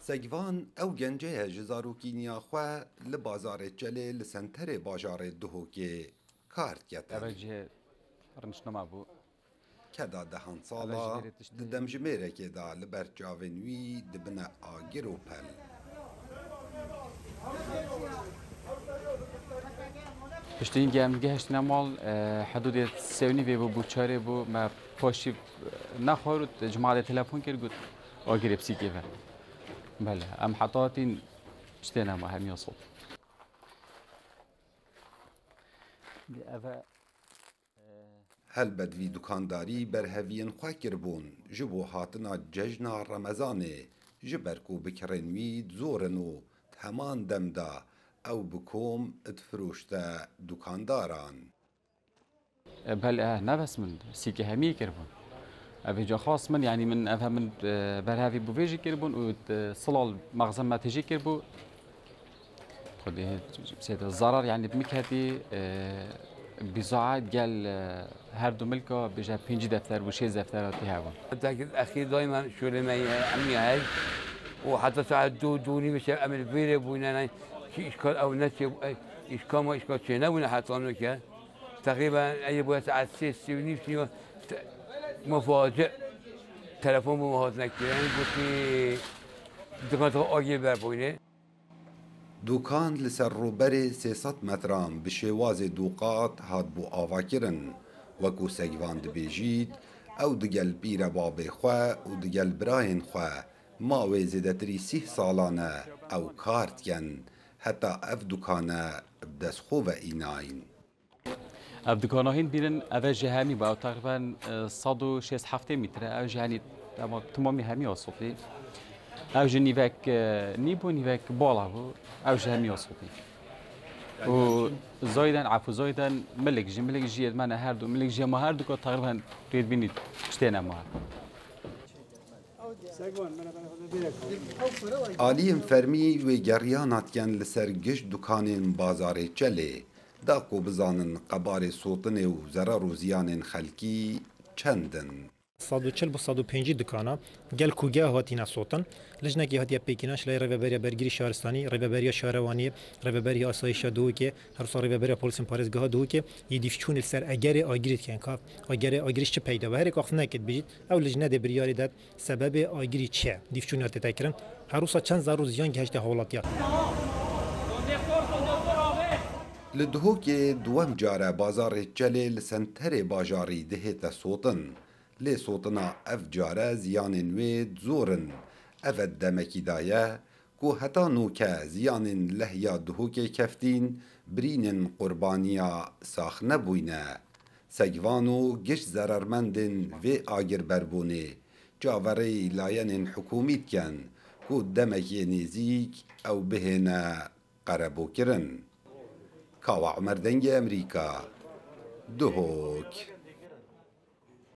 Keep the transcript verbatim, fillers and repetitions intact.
Segvan ew gence ye ji zarokîniya xwe li bazarê Çelê li senterê bajarê Duhokê kar diketin. Eve cihê rindnama bû. Keda dehan sala di demjimêrekê de li ber çavên wî dibine agir û pel. Piştî hingê em gehiştine mal, e, hidûdê sê û nîvê bû, bû çarê bû, me paşî, e, nexwar û cima de telefon kir, got, "Agirê bi sîkê ve." Belê, em heta hatîn tiştê nema, hemiya sot. Eve Helbet vî dukandarî berheviyên xwe kiribûn ji bo hatina cejna Remezanê, ji ber ku bikirên wî di zor in û di heman dem de ew bi kom difiroşte dukandaran. E, belê, e, ne bes min, sîkê hemiyê kiribûn. Ev ê ca xas min, yanî min, ev min, e, berhevî bûvê jî kiribûn û, e, silal mexzem me tijî kiribû. Xwedê sê de zarar, yanî bi min ketî, e, bizaet gel, e, her du milka bêje pêncî defter bû, şêst defter hatî hebûn. Tekî exîr daîmen şûlê me ye, em ye hey. Û heta saet du, du nîvê şev em li vêrê bûne, ne, çi îşkal ew ne çi, e, îşkal ma îşkal çê nebûne heta nûke. Teqrîben ey bûye saet sê, sê û nîv, sî, te-, me faci telefon bû me hatine kirin, gotî dikan te agir ber bûyne. Dukan li ser rûberê sê sed metran bi şêwazê duqat hatibû avakirin. Wekû Segvan dibêjît, ew digel pîrebabê xwe û digel birayên xwe ma wê zêdetirî sîh salan e ew kar dikin, heta ev dukane bi dest xwe ve înayîn. Ev dukana hîn bînin, ev e ji hemî be, ew teqrîben, e, sed û şêst heftê metre, ew ji henî, ema timamî hemî asotî. Ew ji nîvek, e, nî bû, nîvek bala bû, ew ji hemî asotî. Û zayden, efû zayden, milik jî, milik jî yê me ne her du, milik jî ma her du ka teqrîben rêdbînî tiştê nema. Aliyên fermî wê geriyan hatken li ser giş dukanên bazarê Çelê, da ku bizanin qebarê sotinê û zerar û ziyanên xelkî çend in. Sed û çil bo sed û pêncî dikana gel kûgeha hatîne sotin. Lijnekê hatiye pêkînan ji lay Rêveberiya Bergirî Şaristanî, Rêveberiya Şarewaniyê, Rêveberiya Asayîşa Duhokê, her wisa Rêveberiya Polîsên Parêzgeha Duhokê yê dîfçûnê li ser egerê agirî dikin. Ka egerê agirî çi peyda be, herê ku axif neket bijît, ew lijne dê biryarê det. Sebebê agirî çi ye? Dîfçûna tête kirin. Her wisa çend zar û ziyan gihişte hawlatiya. Li Duhokê duwem care bazarê Çelê li senterê bajarî dihête sotin. Lê sotina ev care ziyanên wê zor in. Ev e demekî daye ku heta nûke ziyanên lehya Duhokê keftîn, birînên qurbaniya sax nebûyne. Segvan û giş zerarmendên vê agirberbûnê çaverêyî layenên hikûmî dikin ku demekê nêzîk ew bihêne qerebûkirin. Kawa Umer, Dengê Emerîka, Duhok.